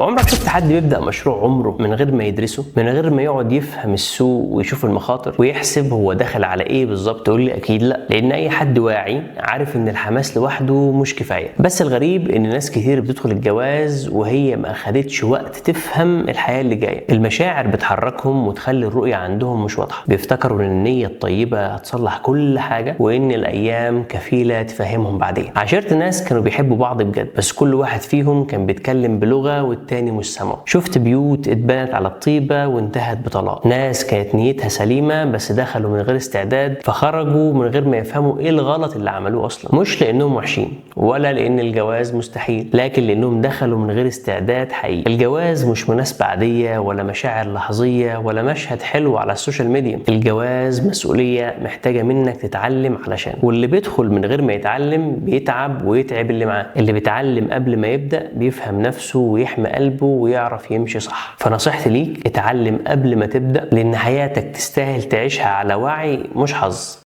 عمرك شفت حد بيبدا مشروع عمره من غير ما يدرسه، من غير ما يقعد يفهم السوق ويشوف المخاطر ويحسب هو دخل على ايه بالظبط؟ تقول لي اكيد لا، لان اي حد واعي عارف ان الحماس لوحده مش كفاية. بس الغريب ان ناس كتير بتدخل الجواز وهي ما اخدتش وقت تفهم الحياة اللي جاية. المشاعر بتحركهم وتخلي الرؤية عندهم مش واضحة، بيفتكروا ان النية الطيبة هتصلح كل حاجة وان الايام كفيله تفهمهم بعدين. عشرت ناس كانوا بيحبوا بعض بجد، بس كل واحد فيهم كان بيتكلم بلغه والتاني مش سامعه. شفت بيوت اتبنت على الطيبة وانتهت بطلاق، ناس كانت نيتها سليمة بس دخلوا من غير استعداد فخرجوا من غير ما يفهموا ايه الغلط اللي عملوه اصلا. مش لانهم وحشين ولا لان الجواز مستحيل، لكن لانهم دخلوا من غير استعداد حقيقي. الجواز مش مناسبة عادية ولا مشاعر لحظيه ولا مشهد حلو على ال social media. الجواز مسؤولية محتاجه منك تتعلم علشان، واللي بيدخل من غير ما يتعلم بيتعب ويتعب اللي معاه. اللي بيتعلم قبل ما يبدا بيفهم نفسه ويحمي قلبه ويعرف يمشي صح. فنصيحتي ليك اتعلم قبل ما تبدا، لان حياتك تستاهل تعيشها على وعي مش حظ.